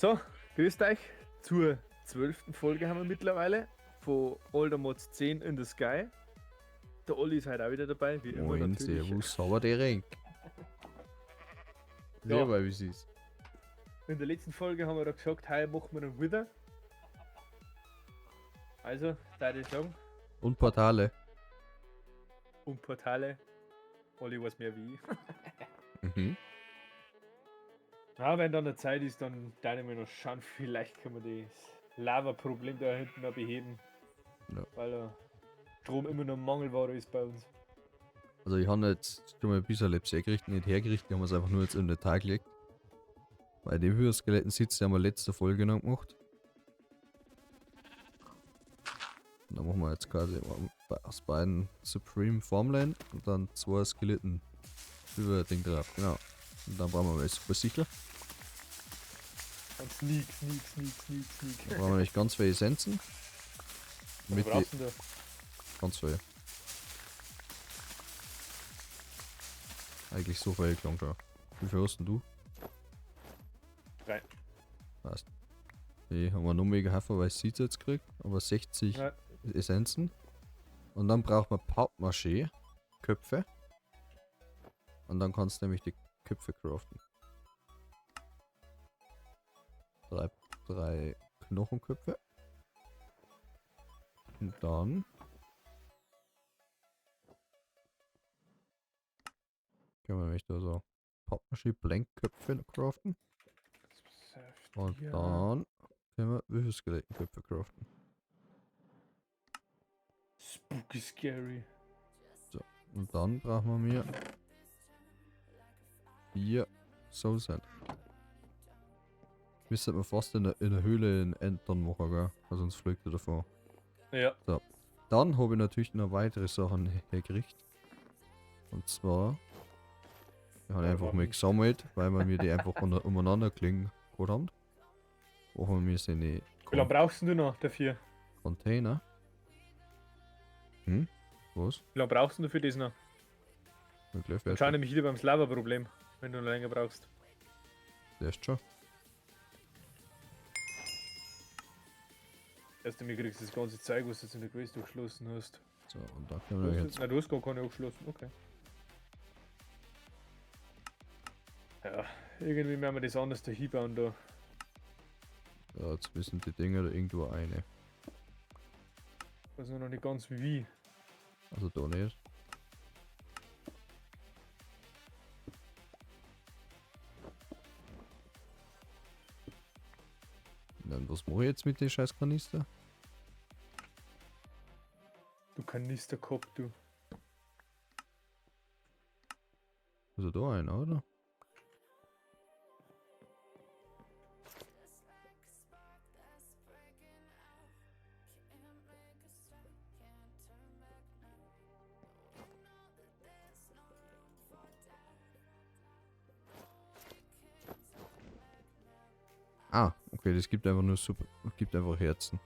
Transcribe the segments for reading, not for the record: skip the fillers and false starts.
So, grüßt euch zur 12. Folge haben wir mittlerweile von Older Mods 10 in the Sky. Der Olli ist heute auch wieder dabei, wie immer Moin, natürlich. servus, aber direkt. Ja. Ja, weil wie es ist. In der letzten Folge haben wir da gesagt, heute machen wir einen Wither. Also, da ich sagen, Und Portale. und Portale. Olli weiß mehr wie ich. Mhm. Na, wenn dann der Zeit ist, dann da ich mir noch schauen, vielleicht können wir das Lava-Problem da hinten noch beheben. Ja. Weil der Strom immer noch Mangelware ist bei uns. Also ich habe jetzt schon mal ein bisschen Labs hergerichtet, nicht hergerichtet, die haben es einfach nur jetzt in den Tag gelegt. Bei dem Höherskeletten sitzt, die haben wir letzte Folge noch gemacht. Und dann machen wir jetzt quasi aus beiden Supreme Farmland und dann zwei Skeletten über Ding drauf, genau. Und dann brauchen wir mal super sicher. Und sneak, sneak, sneak, sneak, sneak. Dann brauchen wir nämlich ganz viele Essenzen. Was Mit die, brauchst du denn da? ganz viel. Eigentlich so viel gelangt schon. Wie viel hast denn du? 3. Passt. Die haben wir noch mega Haufen, weil ich jetzt gekriegt, aber 60 Ja. Essenzen. Und dann braucht man Pappmaché Köpfe. Und dann kannst du nämlich die Köpfe craften. Drei Knochenköpfe. Und dann können wir nämlich da so Pappmaché Blankköpfe craften. Und Ja. dann können wir Würfelskelettenköpfe craften. Spooky scary. So, und dann brauchen wir 4 Soul Sand. Müsste man fast in der Höhle in End dann machen, gell? Weil sonst fliegt er davon. Ja. So. Dann habe ich natürlich noch weitere Sachen hergerichtet. Und zwar, ich habe Ja, einfach warum mal nicht? gesammelt, weil wir mir die einfach umeinander klingen gehabt haben. Machen wir sie in die Wie lange brauchst du noch dafür? Container. Hm? Was? Wie lange brauchst du für das noch? Ich gleich Dann fertig. schau nämlich wieder beim Lava-Problem, wenn du noch länger brauchst. Der ist schon. Erst einmal kriegst du das ganze Zeug, was du jetzt in der Quest durchgeschlossen hast. So, und da können wir Du hast jetzt. Nein, du hast gar keine angeschlossen, okay. Ja, irgendwie müssen wir das anders da hinbauen da. Ja, jetzt müssen die Dinger da irgendwo eine. Ich weiß nur noch nicht ganz wie. Also da nicht. Dann, was mache ich jetzt mit den scheiß Kanister? Du Kanisterkopf, du. Also da einer, oder? Ah, okay, das gibt einfach nur super, gibt einfach Herzen.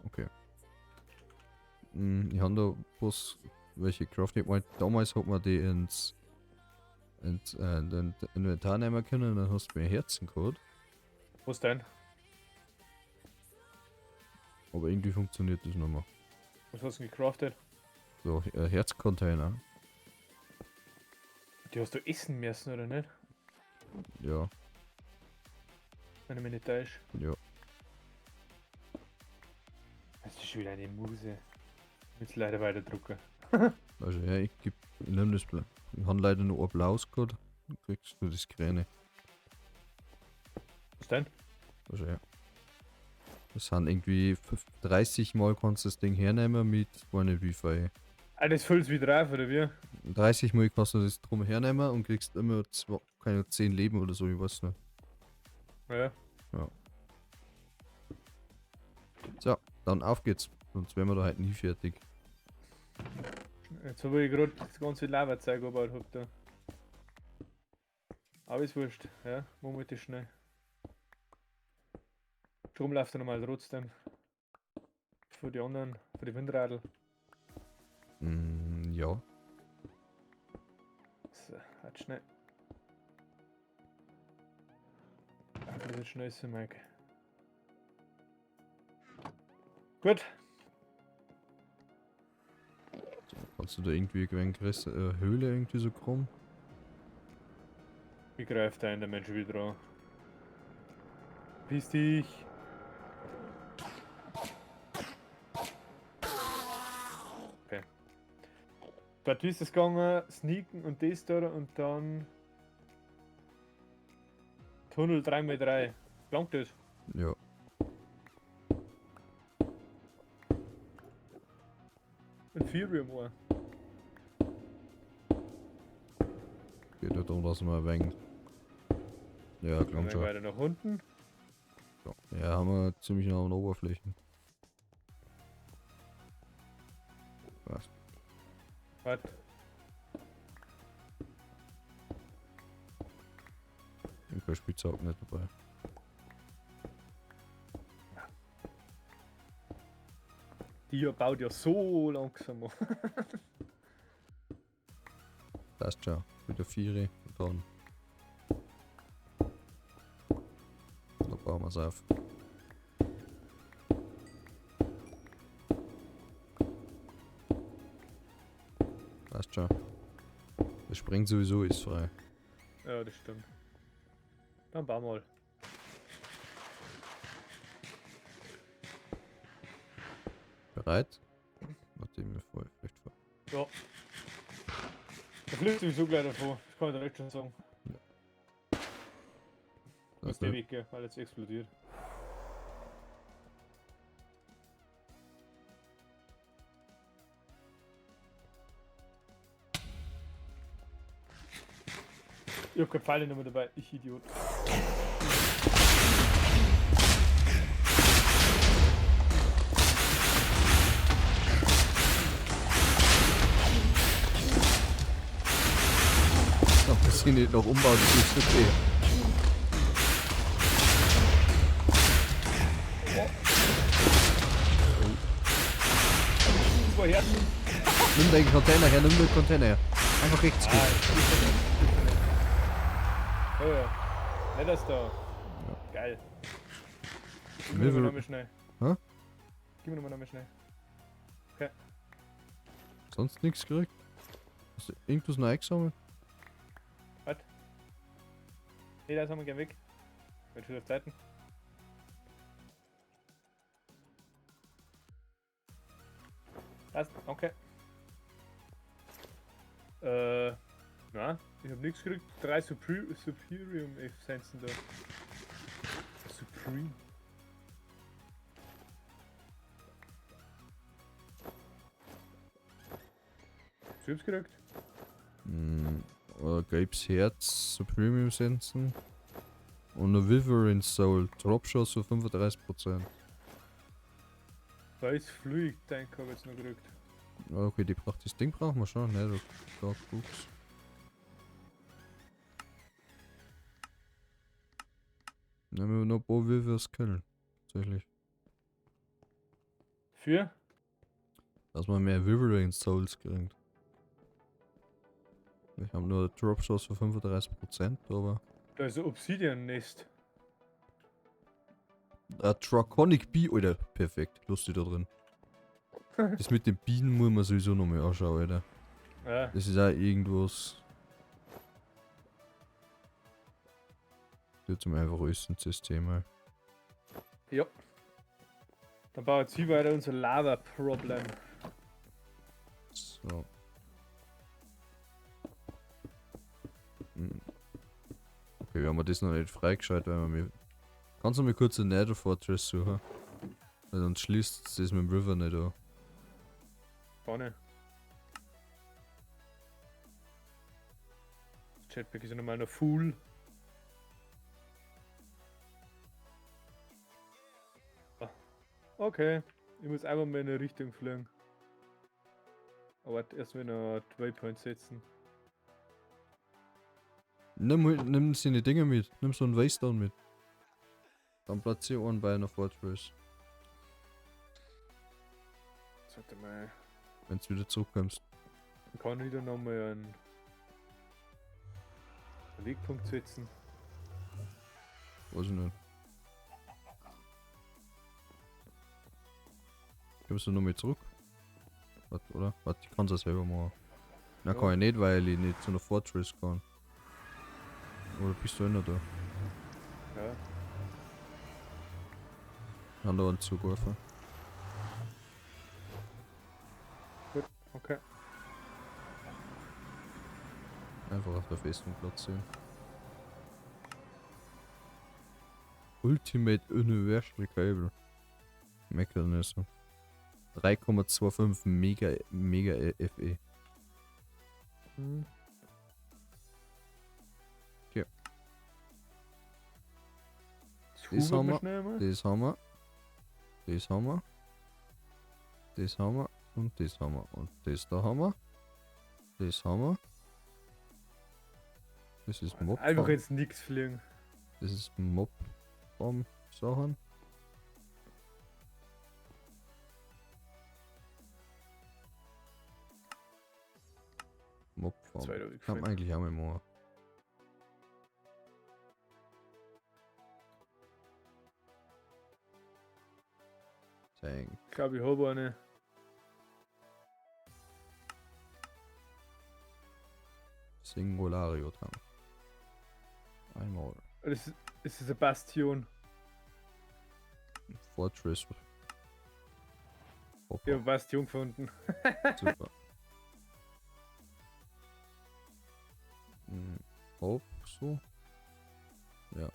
Okay. Ich hab da bloß welche crafted. Weil damals hat man die ins in den Inventar nehmen können und dann hast du mehr Herzen gehabt. Was denn? Aber irgendwie funktioniert das nicht mehr. Was hast du denn gecraftet? So, Herzcontainer. Die hast du essen müssen, oder nicht? Ja. Wenn ich mich nicht täusche. Ja. Das ist schon wieder eine Muse. Jetzt leider weiter drucken. Also ja, ich geb, ich nehm das Bla-, ich hab leider nur ein blaues gehabt. Dann kriegst du das Grüne. Was denn? Also ja. Das sind irgendwie 30 Mal kannst du das Ding hernehmen mit, weiß nicht wie viel. Ah, das füllst wieder auf, oder wie? 30 Mal kannst du das drum hernehmen und kriegst immer zwei, keine 10 Leben oder so, ich weiß nicht. Ja. Ja. So, dann auf geht's. Sonst wären wir da halt nie fertig. Jetzt habe ich gerade das ganze Lava-Zeug gebaut hab da. Aber ist wurscht, ja, machen wir das schnell. Strom läuft ja nochmal trotzdem. Für die anderen, für die Windradl. Ja. So, halt schnell. das ist schnellste, Mike. Gut. So, kannst du da irgendwie eine Höhle irgendwie so krumm? Wie greift da der Mensch wieder an? Piss dich! Okay. Dort ist es gegangen, sneaken und das da und dann Tunnel 3x3. Langt das? Ja. Inferior Moor. Geht ja darum, dass wir ein wenig. Ja, klar schon. Weiter nach unten. Ja, haben wir ziemlich nah an der Oberfläche. Was? Was? Ich habe Spitzhacken nicht dabei. Die baut ja so langsam. Passt schon. Wieder 4 und dann. Da bauen wir es auf. Passt schon. Das springt sowieso, ist frei. Ja, das stimmt. Dann bauen wir mal. Bereit? Warte, mir vor, vielleicht vor. Ja. Da fliegt sowieso gleich davor. Das kann ich direkt schon sagen. Ja. Muss der Weg gehen, weil jetzt explodiert. Ich hab keine Pfeile mehr dabei, ich Idiot. Ob das hier nicht noch umbaut, das ist okay. Woher? Nimm den Container her, nimm den Container her. Einfach rechts gehen. Oh ja. Nicht das da. Ja. Geil. Gib mir nochmal schnell. Hä? Gib mir nochmal schnell. Okay. Sonst nichts gekriegt? Hast du irgendwas noch eingesammelt? Was? Ne, das haben wir gern weg. Wird schon auf Zeiten. Das, danke. Na, ich hab nichts gekriegt. 3 Superium Essenzen da. Supreme. Hast du gekriegt? Gelbes Herz, Supreme Essenzen. Und eine Wyvern Soul. Dropshots für 35%. Weiß Fluid Tank hab ich jetzt noch gekriegt. Okay, die braucht das Ding brauchen wir schon, ne? Da guckst. Nehmen wir noch ein paar Wyverns killen. Tatsächlich. Für? Dass man mehr Wyvern Souls kriegt. Ich habe nur Dropshots für 35%, aber. Da ist ein Obsidian Nest. A Draconic Bee, Alter. Perfekt, lustig da drin. Das mit den Bienen muss man sowieso noch mal anschauen, Alter. Ja. Das ist auch irgendwas. Tut zum einfach System. Ey. Ja. Dann bauen wir jetzt hier weiter unser Lava-Problem. So. Okay, wir haben das noch nicht freigeschaltet, weil wir mir. Kannst du mir kurz eine Nether Fortress suchen? Weil sonst schließt das mit dem River nicht an. Vorne. Das Jetpack ist ja nochmal noch full. Ah. Okay, ich muss einfach mal in eine Richtung fliegen. Aber warte, erst mal noch Waypoint setzen. Nimm seine Dinge mit. Nimm so einen Waystone mit. Dann platziere einen bei einer Fortress. Warte mal. Wenn du wieder zurückkommst. Ich kann wieder nochmal einen Wegpunkt setzen. Weiß ich nicht. Kommst du noch mal zurück? Warte, oder? Warte, ich kann es ja selber machen. Nein, Ja. kann ich nicht, weil ich nicht zu einer Fortress kann. Oder bist du eh noch da? Ja. Ich hab da einen zugeworfen. Gut, okay. Einfach auf der Festung platzieren. Ultimate Universal Cable. Mechanism. 3,25 Mega, Mega FE. Hm. Ja. Das Das hubert haben man wir. schnell mal. Das haben wir. Das haben wir. Das haben wir. Und das haben wir. Und das da haben wir. Das haben wir. Das ist Mob. Einfach jetzt nix fliegen. Das ist Mob. Farm Sachen. Mob Farm. Zwei da Kann man eigentlich auch mal machen. Tank. Ich glaube, ich habe eine. Singulario Tank. Einmal. Das ist, das ist eine Bastion. Fortress. Hopper. Ich habe Bastion gefunden. Super. Hopp, so. Ja.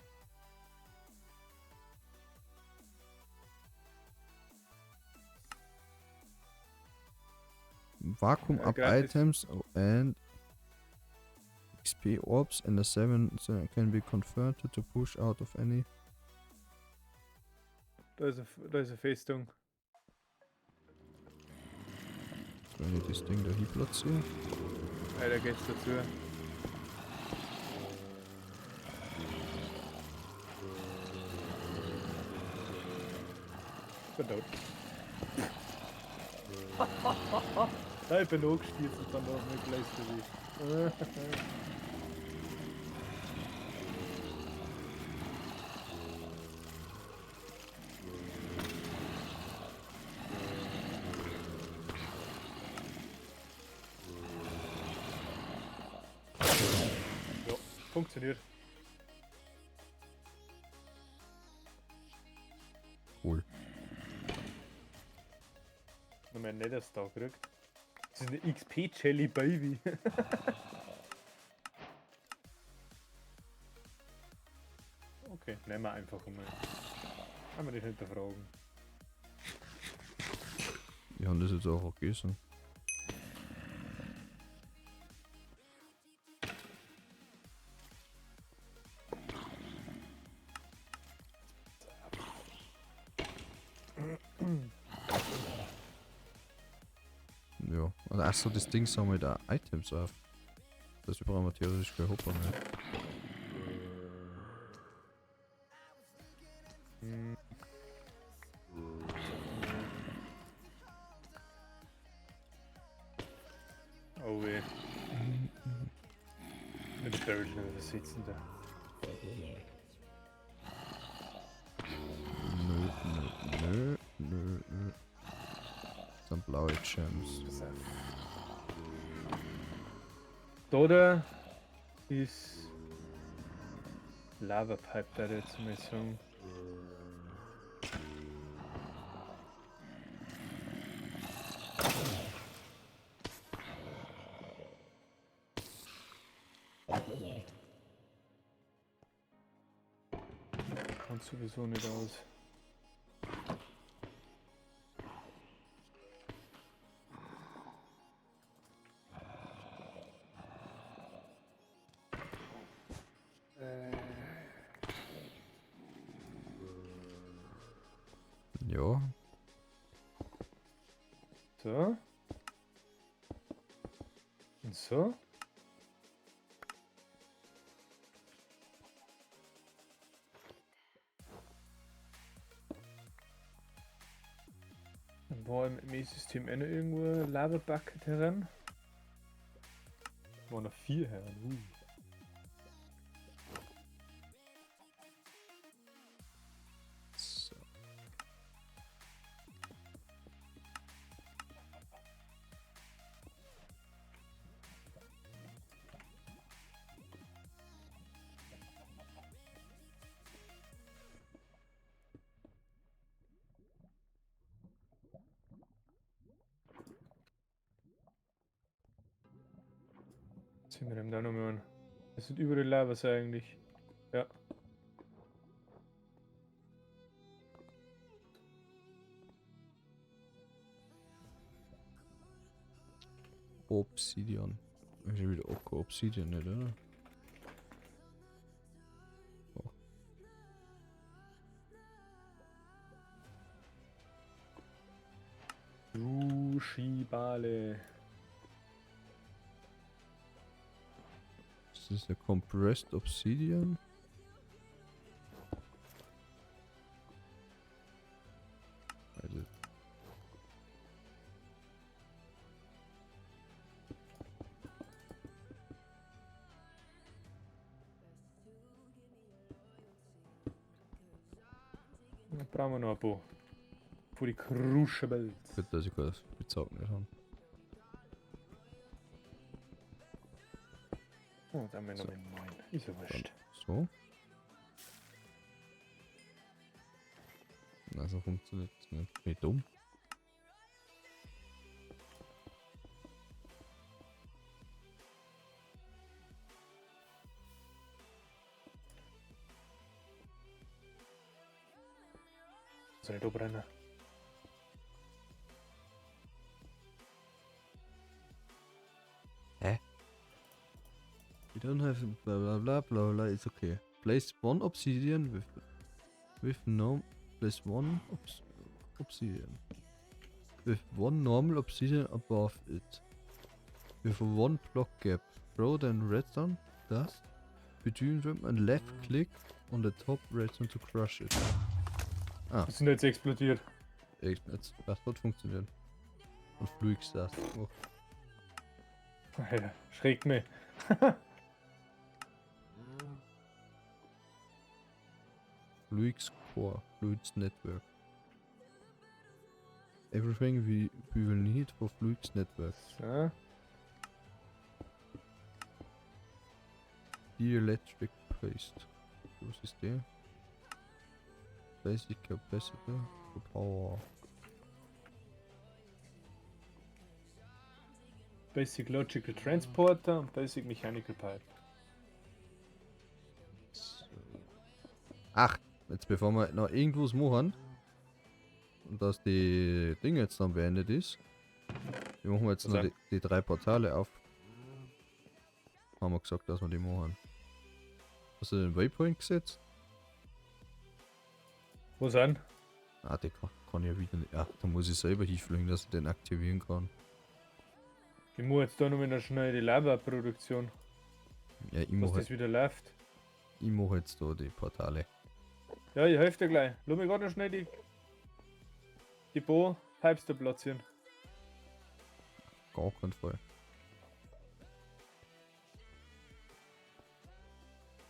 Vacuum Ja, up gratis. items and XP orbs and the 7 can be converted to push out of any. Da ist eine Festung. Wenn ich das Ding da hier platziere. Weiter geht's dazu. Bin tot. Ja, ich bin hochgestürzt und dann noch nicht gleich erwischt. Ja, funktioniert. Cool. Noch mehr Nether Star gekriegt. Das ist eine XP Jelly Baby. Okay, nehmen wir einfach einmal. Haben wir nicht hinterfragen. Wir haben das jetzt auch gegessen. Ja, und achso, das Ding sammelt auch Items auf. Das brauchen wir theoretisch kein Hopper mehr. Oh weh. Mit Barrel schnell versetzen da. Nö, nö, nö, nö, nö. Das sind blaue Gems. Pass auf. Da da ist Lava Pipe, da ich jetzt mal sagen. Kommt sowieso nicht aus. Ja, So. Und so. Dann war im ME-System eh noch irgendwo ein Lava Bucket heran. Waren noch 4 heran. So. Ziehen wir dem da noch mal an. Es sind überall Lavas eigentlich. Ja. Obsidian. Ist ja wieder auch kein Obsidian, nicht, oder? Oh. Crucibale. Ist das der Compressed Obsidian? Also. Da brauchen wir noch ein paar. Für die Crucibles. Gut, dass ich keine Spitzhacken nicht habe. Oh, dann haben wir noch So. mal 9. Ist ja wurscht. So. Also funktioniert das nicht. Bin ich dumm? Soll ich da brennen? We don't have blah blah blah blah blah, it's okay. Place one obsidian with no place one obsidian with one normal obsidian above it. With a one block gap. Throw then redstone dust between them and left click on the top redstone to crush it. Die sind jetzt explodiert. Echt, jetzt, das hat funktioniert. Und fluix das. Oh. Alter, schreckt mich. Fluix Core, Fluix Network. Everything we will need for Fluix Network. So. Dielectric Paste. Was ist der? Basic Capacitor for Power. Basic Logical Transporter und Basic Mechanical Pipe. So. Ach, jetzt bevor wir noch irgendwas machen und dass die Dinge jetzt dann beendet ist, wir machen jetzt Was noch denn? die 3 Portale auf. Haben wir gesagt, dass wir die machen. Hast du den Waypoint gesetzt? Wo sind? Ah, den kann ich ja wieder nicht. Ja, da muss ich selber hinfliegen, dass ich den aktivieren kann. Ich muss jetzt da noch wieder schnell die Lava-Produktion, Ja, dass das wieder läuft. ich mach jetzt da die Portale. Ja, ich helfe dir gleich. Lass mich gerade noch schnell die Bo-Pipes da platzieren. Gar keinen Fall.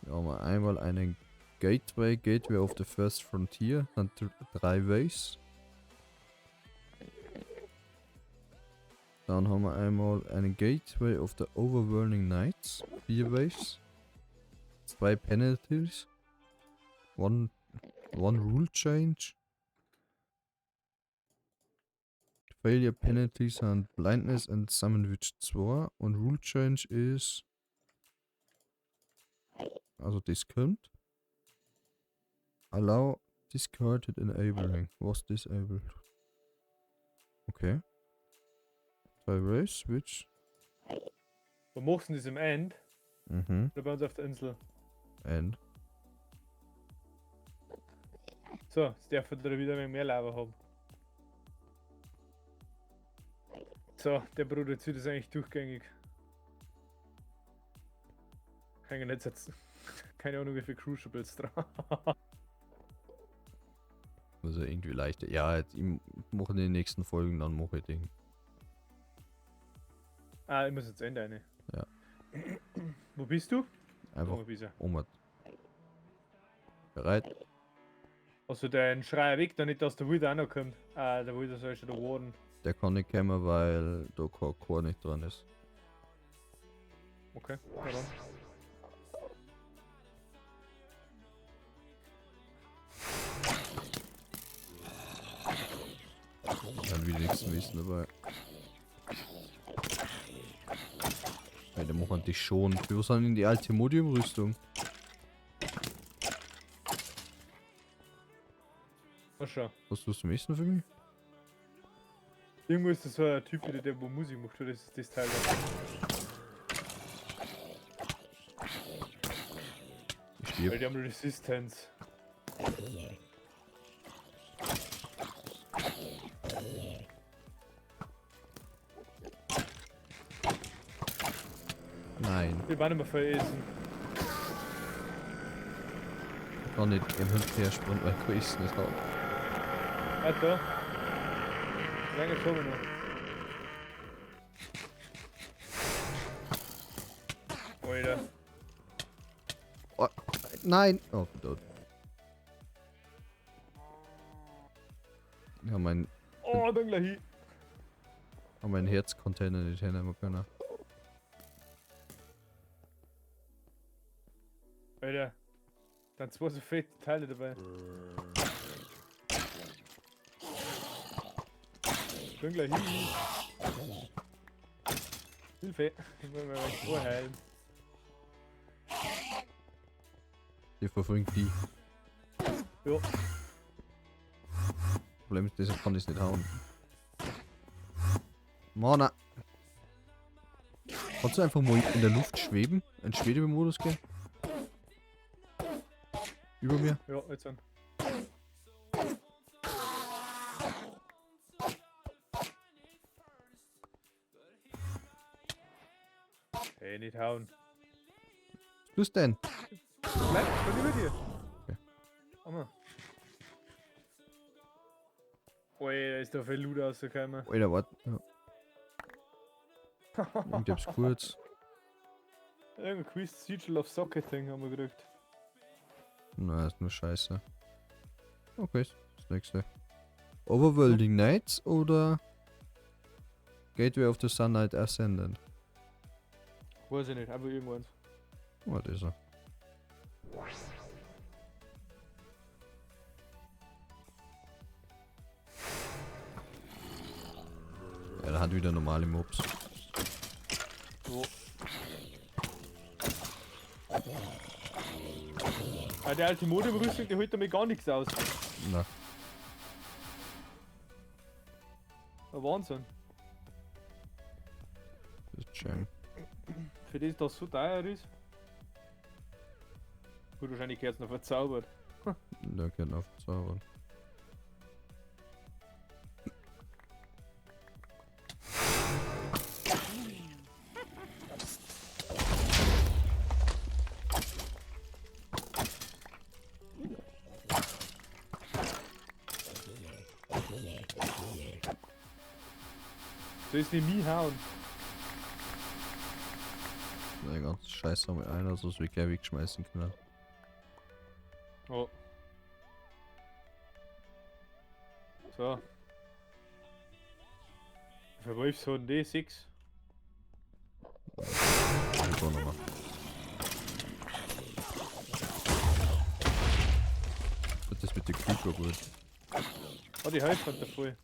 Wir haben einmal einen Gateway, Gateway of the First Frontier, dann 3 Ways. Dann haben wir einmal einen Gateway of the Overwhelming Nights, 4 Waves, 2 Penalties, one Rule Change. Failure Penalties sind Blindness and Summon Witch 2 und Rule Change ist, also das kommt. Allow discarded enabling. Was disabled? Okay. 2 Race, Switch. Wo machst du denn das im End? Mhm. Oder bei uns auf der Insel? End. So, jetzt darf er da wieder ein wenig mehr Lava haben. So, der produziert ist eigentlich durchgängig. Hängen jetzt keine Ahnung, wie viele Crucibles dran. Also irgendwie leichter. Ja, jetzt, ich mache in den nächsten Folgen, dann mache ich Ding. Ah, ich muss jetzt Ende eine. Ja. Wo bist du? Einfach Wo bist du? Oma. Bereit? Also dein Schreier weg, da nicht, dass der Wither auch noch kommt. Ah, der Wither soll schon der Warden. Der kann nicht kommen, weil da kein Core nicht dran ist. Okay, na dann. Dann wieder nichts wissen dabei. Weil Der machen die schon. Für was haben denn die alte Modium-Rüstung? Mal schau. Was tust du am ehesten für mich? Irgendwo ist das so ein Typ wieder, der wo Musik macht, oder ist das das Teil da? Ich stirb. Weil die haben Resistance. Nein. Wir waren immer vergessen. Ich kann nicht im Hinterher springen, weil ich kein Essen nicht habe. Ah, da. Wie lange schauen wir noch? Alter. Oh, nein! Oh, bin tot. Ich hab mein, Oh, dann gleich hin. hab meinen Herzcontainer nicht hernehmen können. Alter. Dann zwei so fette Teile dabei. Bin gleich hin. Hilfe. Ich muss mal vorheilen. Die verfolgen die. Ja. Problem ist, deshalb kann ich es nicht hauen. Mana. Kannst du einfach mal in der Luft schweben? In Schwebemodus gehen? Über mir? Ja, jetzt an. Hey, nicht hauen. Was tust du denn? Bleib, ich bin über dir. Okay. Hammer. Oi, da ist doch viel Loot rausgekommen. Alter, warte. Ja. Und ich hab's kurz. Irgendein Quiz Sigil of Socketing haben wir gekriegt. Na, ist nur Scheiße. Okay, das nächste. Overworlding Knights oder Gateway of the Sunlight Ascendant? Weiß ich nicht, einfach irgendwann. Oh, das ist er. Ja, da hat wieder normale Mobs. So. Ah, der alte Modem-Rüstung, die holt damit gar nichts aus. Na, Ein Wahnsinn. das ist schön. Für das das so teuer ist. Gut, wahrscheinlich gehört's noch verzaubert. Da geht auf zaubern. So ist nicht mich hauen. Den ganzen Scheiß haben wir einer, so wir gleich wegschmeißen können. Oh. So. Wie viel Wolfs hat denn die? 6? Ich auch nochmal. Das mit der Creeper gut. Oh, die Hälfte hat der voll.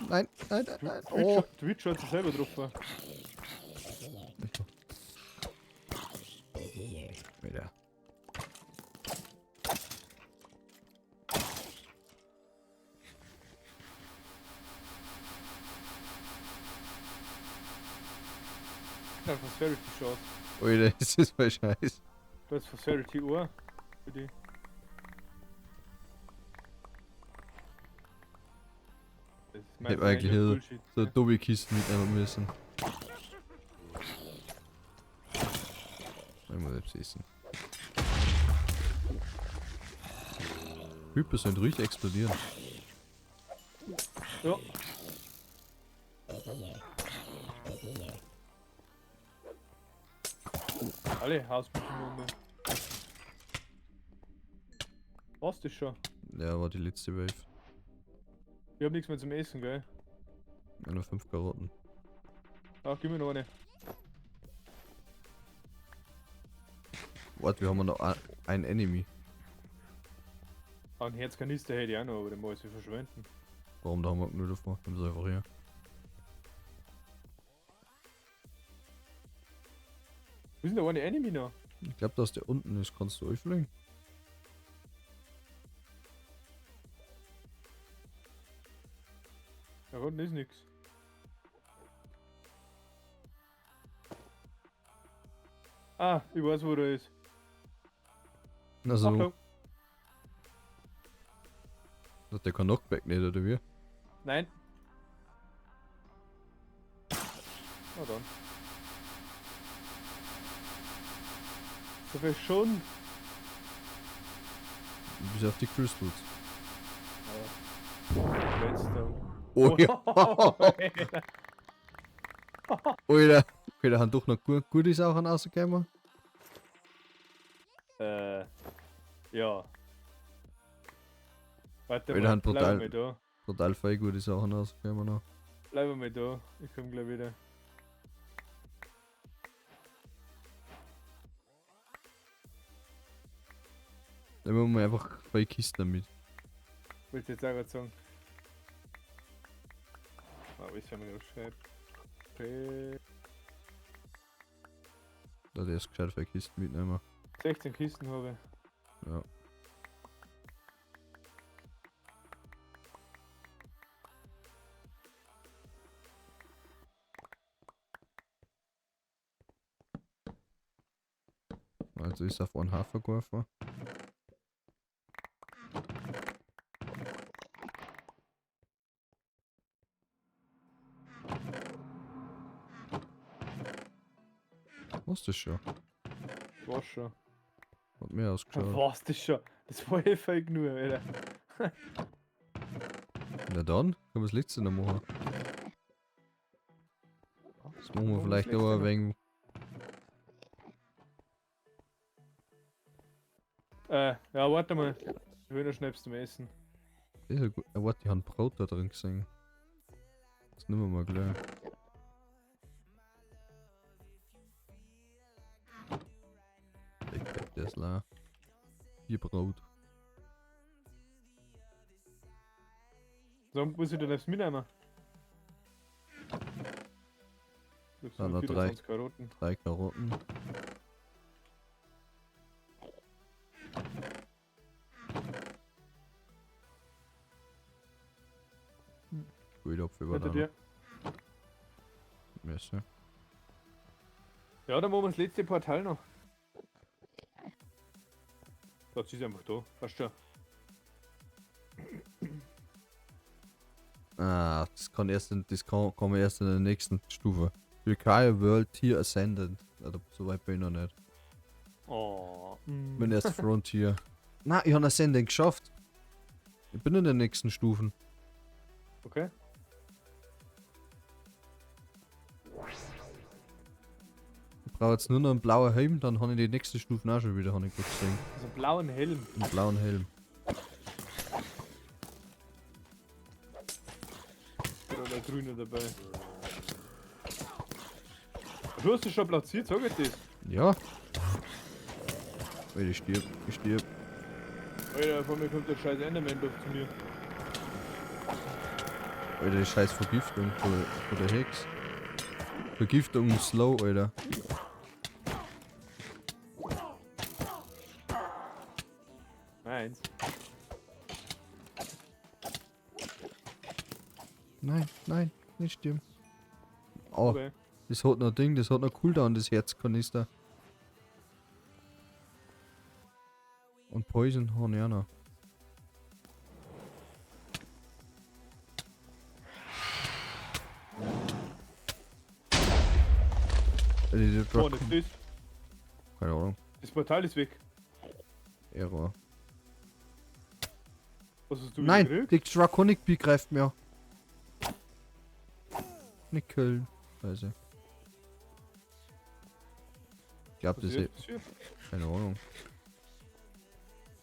Nein, nein, nein, nein. Oh. Twitch hat sich selber getroffen. Wieder. Ja, Prosperity Chance. Alter, das ist voll scheiße. Das ist Prosperity Uhr. Für die. Das ist Ich hab eigentlich hier Bullshit. so dumme Kisten mitnehmen müssen. Ich muss selbst essen. Creeper sind richtig explodieren. Ja. Alle Hausbestimmungen. War's das schon? Ja, war die letzte Wave. Ich hab nichts mehr zum Essen, gell? Ja, nur 5 Karotten. Ach, gib mir noch eine. Warte, wir haben noch ein Enemy. Ah, einen Herzkanister hätte ich auch noch, aber den muss ich verschwenden. Warum da haben wir nur davon? Nimm sie einfach her. Wo ist denn der eine Enemy noch? Ich glaube, dass der unten ist. Kannst du öffnen? Da unten ist nix. Ah, ich weiß, wo der ist. Also, Achtung. hat der kein Knockback nicht, oder wie? Nein. Na dann. So viel schon. Bis auf die Crystals. Redstone. Oh ja. Alter. Okay, da haben doch noch gute Sachen rausgekommen. Ja. Warte Alter, mal, haben bleib brutal- mal da. Total voll gute Sachen rausgekommen noch. Bleib mal da. Ich komm gleich wieder. Nehmen wir mal einfach zwei Kisten mit. Wollte jetzt auch grad sagen. Ah, was haben wir geschrieben? P Da der ist gescheit zwei Kisten mitnehmen. 16 Kisten habe ich. Ja. Also ist auf einen Hafer geworfen. Was das schon? War's schon. Hat mir ausgeschaut. War's das schon? Das war eh voll genug, Alter. Na dann, können wir das letzte noch machen. Das machen wir Machen wir das vielleicht letzte aber ein noch. wenig. Ja, warte mal. Ich will noch schnell zum Essen. Das ist ja gut. Warte, ich hab ein Brot da drin gesehen. Das nehmen wir mal gleich. Ich der ist leer. Hier Brot. So, muss ich denn jetzt mitnehmen? Das Ah, sind noch drei. 24 Karotten. 3 Karotten. Gut, Apfel war Hinter da. dir. Merci. Ja, dann machen wir das letzte Portal noch. Das ist einfach da, fast schon. Ah, das kann erst in, das kann, kann man erst in der nächsten Stufe. Require World Tier Ascendant. Also, so weit bin ich noch nicht. Oh. Ich bin erst Frontier. Na, ich habe Ascendant geschafft. Ich bin in den nächsten Stufen. Okay. Ich brauche jetzt nur noch einen blauen Helm, dann habe ich die nächste Stufe auch schon wieder, habe ich gerade gesehen. Also einen blauen Helm. Einen blauen Helm. Oder der grüne dabei. Du hast dich schon platziert, sag ich das. Ja. Alter, ich stirb, ich stirb. Alter, vor mir kommt der scheiß Enderman doch zu mir. Alter, die scheiß Vergiftung von der Hex. Vergiftung slow, Alter. Nein. Nein, nein, nicht stirben. Oh, Okay. das hat noch Ding, das hat noch Cooldown, das Herzkanister. Und Poison habe ich auch noch. Alter, der Oh, das ist. Keine Ahnung. Das Portal ist weg. Error. Was hast du Nein, wieder gekriegt? die Draconic Bee greift mir. Nicht Köln. Scheiße. Ich glaube, Was das ist ist. jetzt passiert? Keine Ahnung.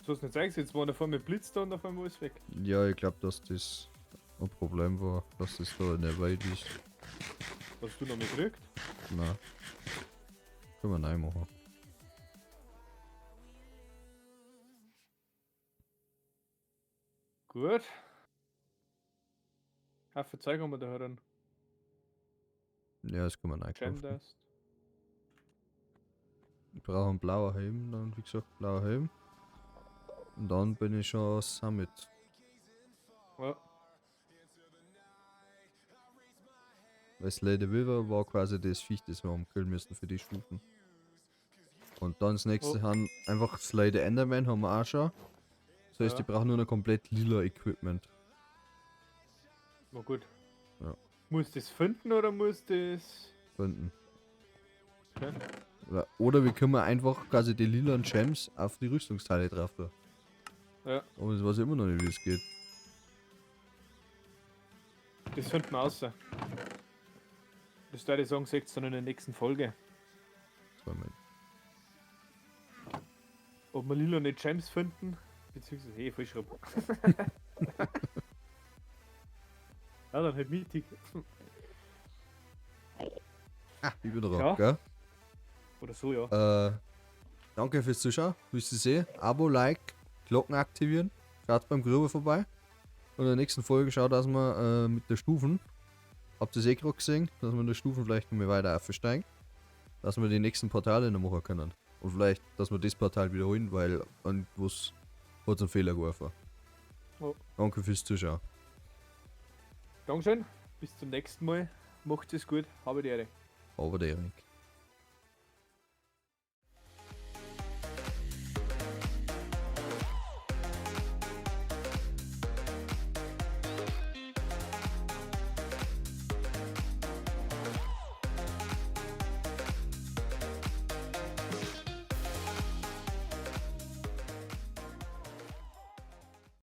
Du hast nicht eingesetzt, war da vor mir blitzt da und auf einmal ist weg. Ja, ich glaube, dass das ein Problem war, dass das da in der Welt ist. Was hast du noch mal gekriegt? Na. Können wir neu machen. Gut. Haufen Zeug haben wir da heran. Ja, das können wir neu kaufen. Gemdust. Ich brauche einen blauen Helm, dann wie gesagt, blauer Helm. Und dann bin ich schon Summit. Ja. Weil Slay the River war quasi das Viech, das wir haben killen müssen für die Stufen. Und dann das nächste Oh. haben einfach Slay the Enderman haben wir auch schon. Das heißt, Ja. ich brauche nur noch komplett lila Equipment. Na gut. Ja. Muss das finden oder muss das. Finden. Okay. Oder wir können einfach quasi die lilanen Gems auf die Rüstungsteile drauf tun. Ja. Aber das weiß ich immer noch nicht, wie es geht. Das finden wir außer. Das würde ich sagen, seht dann in der nächsten Folge. Das war mein. Ob wir lila nicht Gems finden, beziehungsweise, hey, falsch rum. Ja, dann halt mittig. Ah, ich bin dran, Ja. gell? Oder so, ja. Danke fürs Zuschauen. Wisst ihr sehen? Abo, Like, Glocken aktivieren. Schaut beim Grüber vorbei. Und in der nächsten Folge schaut, dass wir mit der Stufen, habt ihr es eh gerade gesehen, dass wir in der Stufen vielleicht noch mal weiter aufsteigen. Dass wir die nächsten Portale noch machen können. Und vielleicht, dass wir das Portal wiederholen, weil irgendwas hat einen Fehler geworfen. Ja. Danke fürs Zuschauen. Dankeschön. Bis zum nächsten Mal. Macht es gut. Habe die Ehre. Aber der Erik.